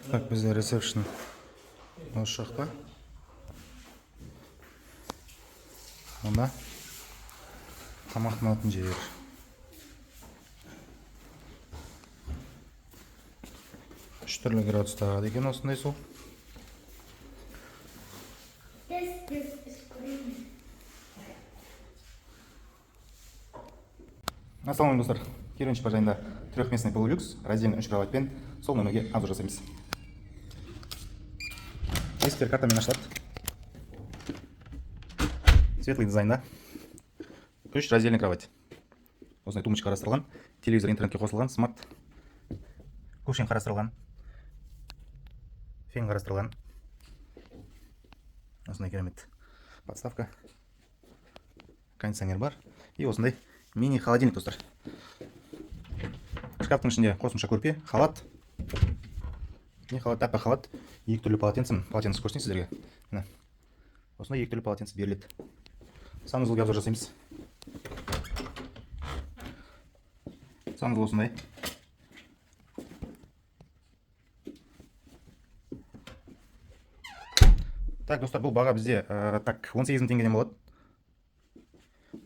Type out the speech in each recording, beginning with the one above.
Так, бізде ресепшн осы жақта. Мұнда тамақтанатын жер. Үш түрлі градуста ағады екен осындай су. This is green. Ассалаумағалейкум, достар. Керуен шипажайында трехместный полулюкс, раздельный үш кроватьпен сол номерге обзор жасаймыз. Есіктер картамен ашылады. Светлый дизайнда. Үш раздельный кровать. Осындай тумбочка қарастырылған, телевизор интернетке қосылған, смарт кувшин қарастырылған, фен қарастырылған. Осындай керемет подставка, кондиционер бар и осындай мини холодильник, достар. Шкафтың ішінде қосымша көрпе, халат, не халат, аппақ халат, екі түрлі полотенце. Полотенце көрсетейін сіздерге. Міне, осындай екі түрлі полотенце беріледі. Санузелге обзор жасаймыз. Санузел осындай. Так, достар, бұл баға бізде так 18 мың теңгеден болады.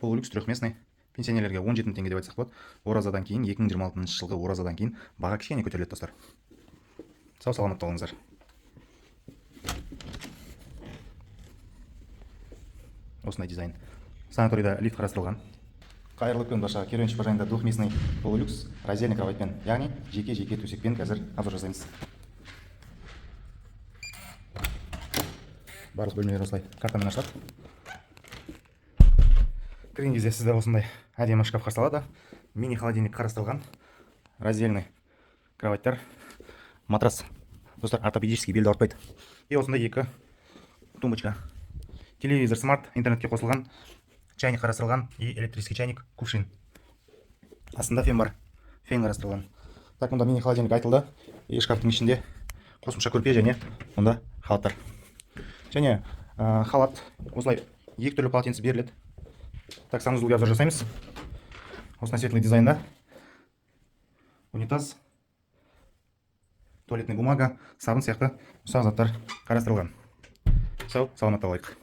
Полулюкс трехместный пенсионерлерге 17 мың теңге деп айтсақ болады. Оразадан кейін, 2026 жылғы оразадан кейін баға кішкене көтеріледі, достар. Сау саламатта болыңыздар. Осындай дизайн. Санаторийда лифт қарастырылған. Қайырлы күн, баршаға! Керуен шипажайында двухместный полулюкс раздельный кроватьпен, яғни жеке жеке төсекпен қазір обзор жасаймыз. Барлық бөлмелер осылай картамен ашылады. Кірген кезде сізді осындай әдемі шкаф қарсы алады. Мини холодильник қарастырылған. Раздельный кроваттар, матрас, достар, ортопедический, белді ауыртпайды. И осындай екі тумбочка, телевизор смарт, интернетке қосылған, чайник қарастырылған и электрический чайник, кувшин. Астында фен бар, фен қарастырылған. Так, мұнда мини холодильник айтылды. И шкафтың ішінде қосымша көрпе және мұнда халаттар және халат, осылай екі түрлі полотенце беріледі. Так, санузелге обзор жасаймыз. Осындай светлый дизайнда. Унитаз, туалетный бумага, сабын сияқты ұсақ заттар қарастырылған. Сау саламатта болайық.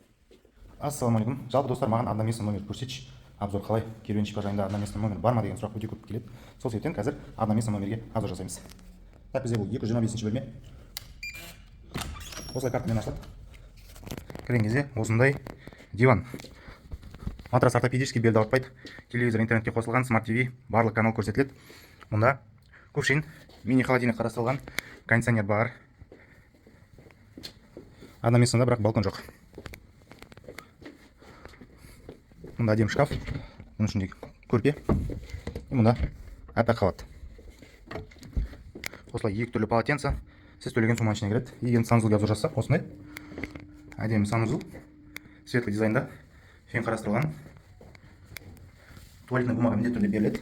Ассалаумағалейкум. Жалпы, достар, маған одноместный номер көрсетші, обзор қалай, Керуен шипажайында одноместный номер бар ма деген сұрақ өте көп келеді. Сол себептен қазір одноместный номерге обзор жасаймыз. Так, бізде бұл 225 бөлме. Осылай картамен ашылады. Кірген кезде осындай диван, матрас ортопедический, белді ауыртпайды. Телевизор интернетке қосылған, смарт ТВ, барлық канал көрсетіледі. Мұнда кувшин, мини холодильник қарастырылған, кондиционер бар. Одноместныйда бірақ балкон жоқ. Мұнда әдемі шкаф, мұның ішінде көрпе и мұнда аппақ халат. Осылай екі түрлі полотенце сіз төлеген сумманың ішіне кіреді. И енді санузелге обзор жасасақ, осындай әдемі санузел, светлый дизайнда, фен қарастырылған, туалетный бумага міндетті түрде беріледі.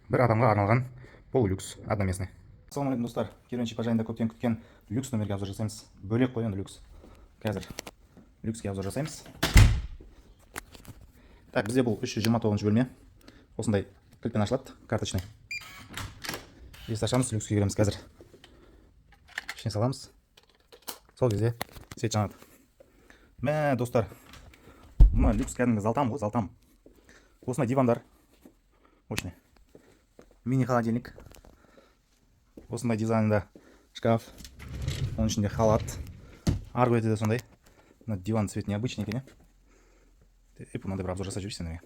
Бір адамға арналған полулюкс одноместный. Ассалаумағалейкум, достар! Керуен шипажайында көптен күткен люкс номерге обзор жасаймыз. Бөлек қой енді люкс. Қазір люкске обзор жасаймыз. Так, бізде бұл 329 бөлме. Осындай кілтпен ашылады, карточный. Есікті ашамыз, люкске кіреміз. Қазір ішіне саламыз, сол кезде свет жанады. Мә, достар, мына люкс кәдімгі залтам ғой, залтам. Осындай дивандар мощный, мини холодильник, осындай дизайнда шкаф, оның ішінде халат. Арғы бетте де сондай. Мына диван цвет необычный екен, иә. Мынандай бір обзор жасап жіберейінші сендерге.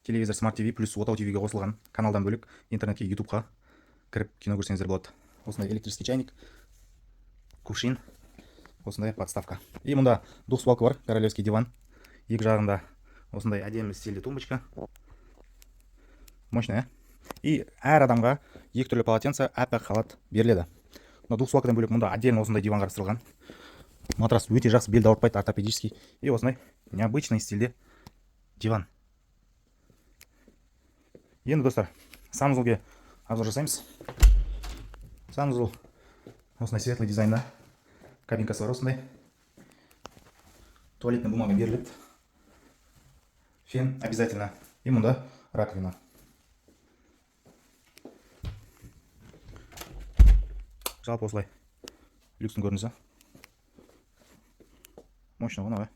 Телевизор смарт ТВ плюс Отау ТВ-ге қосылған. Каналдан бөлек интернетке, Ютубқа кіріп кино көрсеңіздер болады. Осындай электрический чайник, кувшин, осындай подставка. И мұнда двухстволка бар, королевский диван. Екі жағында осындай әдемі стильді тумбочка. Мощный, иә. И әр адамға екі түрлі полотенце, аппақ халат беріледі. Мына двухстволкадан бөлек мұнда отдельно осындай диван қарастырылған. Матрас өте жақсы, белді ауыртпайды, ортопедический. И осындай необычный стильде диван. Енді, достар, санузелге обзор жасаймыз. Санузел осындай светлый дизайнда, кабинкасы бар осындай, туалетный бумага беріледі, фен обязательно и мұнда раковина. Жалпы осылай люкстің көрінісі. Мощный ғой мынау, иә.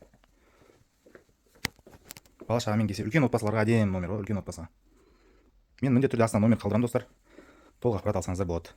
Бала шағамен келсе, үлкен отбасыларға әдемі номер ғой, үлкен отбасыға. Мен міндетті түрде астына номер қалдырамын, достар, толық ақпарат алсаңыздар болады.